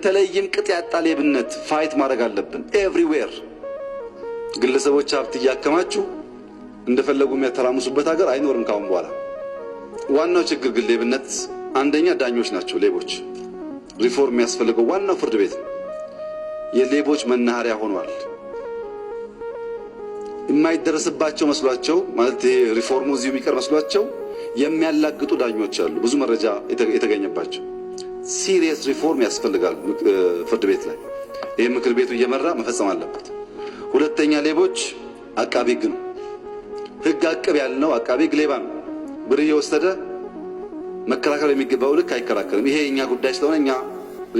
በተለይም ቅጥ ያጣ ሌብነት fight ማድረግ አለብን። Everywhere ግለሰቦች ሀብት እያከማቹ እንደፈለጉ የሚያተራምሱበት ሀገር አይኖርም ካሁን በኋላ። ዋናው ችግር ግን ሌብነት አንደኛ ዳኞች ናቸው ሌቦች። ሪፎርም የሚያስፈልገው ዋናው ፍርድ ቤት ነው። የሌቦች መናኸሪያ ሆኗል። የማይደረስባቸው መስሏቸው፣ ማለት ይሄ ሪፎርሙ እዚሁ የሚቀር መስሏቸው የሚያላግጡ ዳኞች አሉ። ብዙ መረጃ የተገኘባቸው። Serious reform ያስፈልጋል ፍርድ ቤት ላይ። ይህ ምክር ቤቱ እየመራ መፈጸም አለበት። ሁለተኛ ሌቦች አቃቢ ሕግ ነው። ሕግ አቅብ ያልነው አቃቢ ሕግ ሌባ ነው። ብር እየወሰደ መከራከር የሚገባው ልክ አይከራከርም። ይሄ የእኛ ጉዳይ ስለሆነ እኛ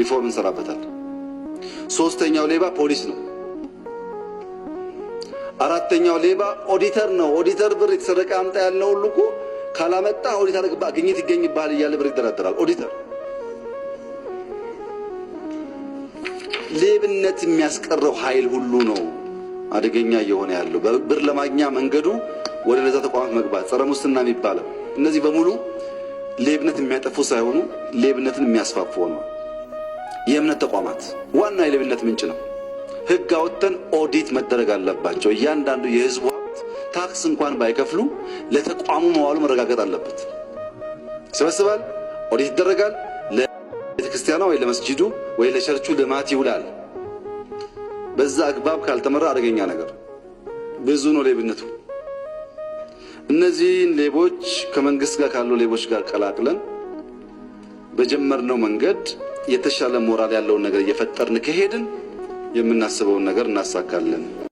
ሪፎርም እንሰራበታል። ሶስተኛው ሌባ ፖሊስ ነው። አራተኛው ሌባ ኦዲተር ነው። ኦዲተር ብር የተሰረቀ አምጣ ያልነው ሁሉ እኮ ካላመጣ ኦዲት አደርግባ ግኝት ይገኝብሃል እያለ ብር ይደራደራል። ኦዲተር ሌብነት የሚያስቀረው ኃይል ሁሉ ነው አደገኛ እየሆነ ያለው። ብር ለማግኛ መንገዱ ወደ ነዛ ተቋማት መግባት፣ ጸረ ሙስና የሚባለው እነዚህ በሙሉ ሌብነት የሚያጠፉ ሳይሆኑ ሌብነትን የሚያስፋፉ ሆነዋል። የእምነት ተቋማት ዋና የሌብነት ምንጭ ነው። ሕግ አውጥተን ኦዲት መደረግ አለባቸው። እያንዳንዱ የህዝቡ ሀብት ታክስ እንኳን ባይከፍሉ ለተቋሙ መዋሉ መረጋገጥ አለበት። ይሰበስባል፣ ኦዲት ይደረጋል። ለቤተ ክርስቲያኗ ወይ ለመስጂዱ ወይ ለቸርቹ ልማት ይውላል። በዛ አግባብ ካልተመራ አደገኛ ነገር ብዙ ነው ሌብነቱ። እነዚህን ሌቦች ከመንግስት ጋር ካሉ ሌቦች ጋር ቀላቅለን በጀመርነው መንገድ የተሻለ ሞራል ያለውን ነገር እየፈጠርን ከሄድን የምናስበውን ነገር እናሳካለን።